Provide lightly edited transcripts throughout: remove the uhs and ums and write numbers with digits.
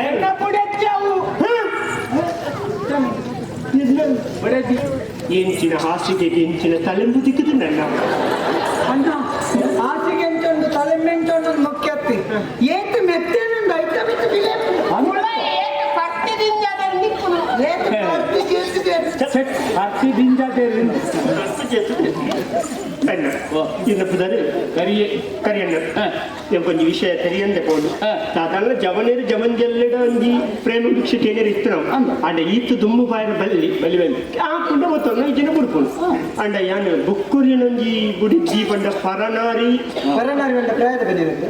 ಎನ್ನ ಪುಡೆತ್ತಿ ಅವು. ಬುಡೆದಿ. ಎಂಚಿನ ಹಾಸಿಗೆಗೆ ಎಂಚಿನ ತಲೆಂಬು ತಿಕ್ಕುದು ನನ್ನ. ಅಣ್ಣ, ಹಾಸಿಗೆ ಎಂಚೊಂದು ತಲೆಂಬೆಂಚೊಂದು ಮುಖ್ಯತ್ತಿ ಏತ್ ಮೆತ್ತೇನುಂಡು ಐತ ಬಿಟ್ಟು ಬಿಲೆ. ಏತ್ ಪರ್ತಿ ಕೇಳ್ತಿದೆ. ಅತ್ತಿ ದಿಂಜಾದೇರಿ. ಅಣ್ಣ, ಇನ್ನ ಪುದರ್? ಕರಿಯೇ. ಕರಿಯಣ್ಣ. ಎಂಕೊಂಜಿ ವಿಷಯ ತೆರಿಯಂದೆ ಪೋಂಡು. ಸಾಧಾರಣ ಜವನೇರು ಜವನ್ ಜಲ್ಲೆಡ ಒಂಜಿ ಪ್ರೇಮ ಭಿಕ್ಷೆ ಕೇನೇರು ಇತ್ತು ನಾವು. ಅಂದ. ಅಂಡ ಈತ್ ದುಂಬು ಬಾಯರ ಬಲ್ಲಿ. ಬಲಿ ಬಲಿ. ಆ ಕುಂಡ ಗೊತ್ತೊಂದು ಇಜಿನ ಬುಡ್ಪುಂಡು. ಅಂಡ ಯಾನ್ ಬುಕ್ಕುರಿನೊಂಜಿ ಬುಡಿ ಪಂಡ ಪರನಾರಿ. ಪರನಾರಿ ಬಂಡ ಪ್ರಾಯದ ಬಂದಿರುತ್ತೆ.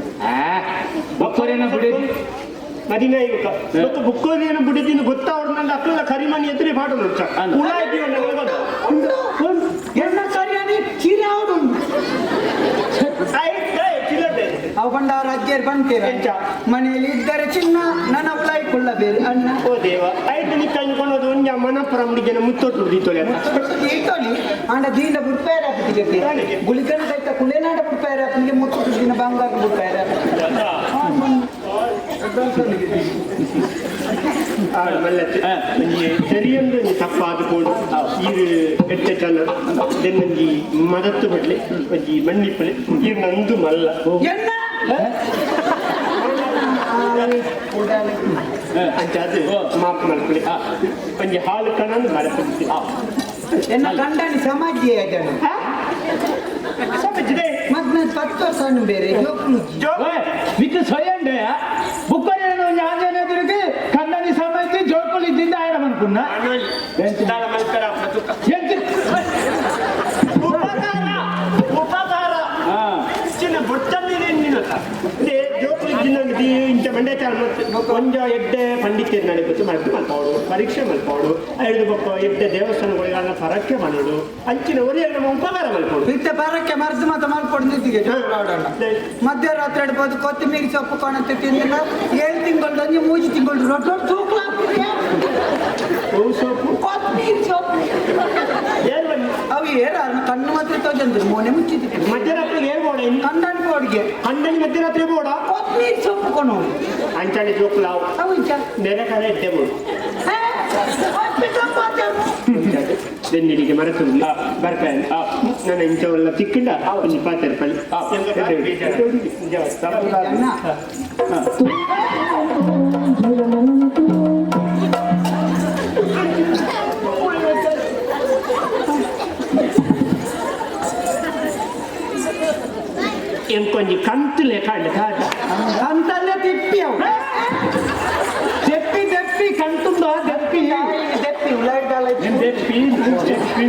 ಬೊಕ್ಕರೇನ ಬುಡೆದಿ. ಮದಿನ ಯುವಕ ಮತ್ತು ಬುಕ್ಕೋರಿಯನ್ನು ಬುಡಿದಿನ ಗೊತ್ತಾವಡ್ನಂಡ ಅಕ್ಕಲ್ಲ ಕರಿಮಣಿ ಎದುರೇ ಪಾಠ ನೋಡ್ಚ. ಅಂದ. ಉಳಾಯ್ತಿ ಉಂಡು ಎನ್ನ ಸರಿಯಾನಿ ಚೀರೆ ಆವುಡುಂಡು. ಅವು ಬಂಡ ಅವ್ರ ಅಜ್ಜಿಯರು ಬಂತೀರ. ಎಂಚ? ಮನೆಯಲ್ಲಿ ಇದ್ದರೆ ಚಿನ್ನ ನನ್ನ ಅಪ್ಲೈ ಕೊಳ್ಳಬೇರಿ ಅಣ್ಣ. ಓ ದೇವ, ಐದು ನಿಕ್ಕ ಅನ್ಕೊಳ್ಳೋದು ಒಂಜಿ ಮನಪುರ ಮುಡಿಜನ ಮುತ್ತೊಟ್ಟು ದೀತೊಲೆ. ಈತೋಲಿ ಆಂಡ ದೀನ ಬುಡ್ಪೇರ ಹಾಕಿಗೆ ಗುಳಿಗನ ಸಹಿತ ಕುಲೆನಾಡ ಬುಡ್ಪೇರ ಹಾಕಿಗೆ ಮುತ್ತು ದಿನ ಬಂಗಾರ ಬುಡ್ಪೇರ. ಮಲ್ಲತ್ತೆ ಒಂಜಿ ಸರಿಯೊಂದು ಒಂಜಿ ತಪ್ಪಾದ ಪೋಡು. ಈರು ಎಟ್ಟೆ ಚನ ದೆನ್ನೊಂಜಿ ಮದತ್ತು ಬಡ್ಲೆ ಒಂಜಿ ಮಣ್ಣಿಪ್ಪಲೆ ಈರು ನಂದು ಮಲ್ಲ. ಎನ್ನ ಅಂಚಾದ ಮಾಪು ಮಲ್ಪಲೆ. ಒಂಜಿ ಹಾಲು ಕಣಂದು ಮರಪುಂಡು. ಎನ್ನ ಗಂಡನಿ ಸಮಾಜ ಜನ. ಸಮಾಜದೆ. ಮದ್ನ 10 ವರ್ಷ ಹಣ್ಣು ಬೇರೆ ಜೋಕ್ಲು. ನಿಕ್ಕ ಸ್ವಯಂಡೆ ಬುಕ್ಕರೇನ ಒಂಜಿ ಆಂಜನೇಯರಿಗೆ ಕಣ್ಣನಿ ಸಮಯಕ್ಕೆ ಜೋಕುಲು ಇದ್ದಿಂದ ಆಯರ ಮನ್ಪುನ್ನ. ಮಲ್ಪರ ಪ್ರತುಕ. ಎಂಚ? ಉಪಕಾರ ಉಪಕಾರ. ಚಿನ್ನ ಬೊಟ್ಟಂದಿದೆ ನಿನ್ನತ್ತ ಜೋಕುಲು ಜಿನ್ನಂಗೆ ಇಂಚ ಮಂಡೆ ಚಾಲ ಒಂಜ ಎಡ್ಡೆ ಪಂಡಿತ್ಯರು ನಡೆಪತ್ತು ಮಲ್ಪು ಮಲ್ಪಾಡು, ಪರೀಕ್ಷೆ ಮಲ್ಪಾಡು, ಐದು ಬೊಕ್ಕ ಎಡ್ಡೆ ದೇವಸ್ಥಾನಗಳಿಗೆ ಅನ್ನ ಪರಕ್ಕೆ ಮಾಡೋಡು. ಅಂಚಿನ ಒರಿಯ ನಮ್ಮ ಉಪಕಾರ ಮಲ್ಪೋಡು. ಇತ್ತೆ ಬರಕ್ಕೆ ಮರ್ದು ಮಾತ ಮಲ್ಪೊಡು ನಿಂತಿಗೆ ಜೋಕ್ಲಾಡೋಣ. ಮಧ್ಯರಾತ್ರಿ ಇಡ್ಬೋದು ಕೊತ್ತಂಬರಿ ಸೊಪ್ಪು ಕೊಣತೆ ತಿಂದಿಲ್ಲ. 7 ತಿಂಗಳು ಒಂಜಿ 3 ತಿಂಗಳು ರೊಟ್ಟ ತೂಕ್ಲ. ಹೂ ಸೊಪ್ಪು. ಕೊತ್ತಂಬರಿ ಸೊಪ್ಪು. ಏರ್ ಬನ್ನಿ. ಅವು ಏರ ಕಣ್ಣು ಮಾತ್ರ ತೋಜಂದ್ರು ಮೋನೆ ಮುಚ್ಚಿದ್ದು. ಮಧ್ಯರಾತ್ರಿಗೆ ಏರ್ ಬೋಡ? ಕಂಡನ್ ಕೋಡಿಗೆ. ಕಂಡನಿ ಮಧ್ಯರಾತ್ರಿ ಬೋಡ. ಕೊತ್ತಂಬರಿ ಸೊಪ್ಪು ಕೊನು. ಅಂಚಾನೆ ಜೋಕುಲಾವು. ಅವು ಇಂಚ. ನೆರೆ ಕರೆ ಎಡ್ಡೆ ಬೋಡು. ಹಾಸ್ಪಿಟಲ್ ಮಾತಾಡು. ಬೆನ್ನಿಡಿಗೆ ಮರೆತು ಬರ್ಪೆ ನನ್ನ ಇಂಚವೆಲ್ಲ ತಿಕ್ಕಿಂಡ ಒಂಜಿ ಪಾತೆರ್ ಪಳ್ಳಿ. ಅಣ್ಣ. ಎಂಕೊಂಜಿ ಕಂತು ಲೆಕ್ಕ ಕಾಟ. ಅಂತಲ್ಲೇ ತಿಪ್ಪಿ ಅವು. ದೆಪ್ಪಿ ದೆಪ್ಪಿ ಕಂತುಂದ ದೆಪ್ಪಿ. ದೆಪ್ಪಿ ಉಳ್ಳಾಡ್ದಾಲ. నేను దెప్పి దెప్పಿ.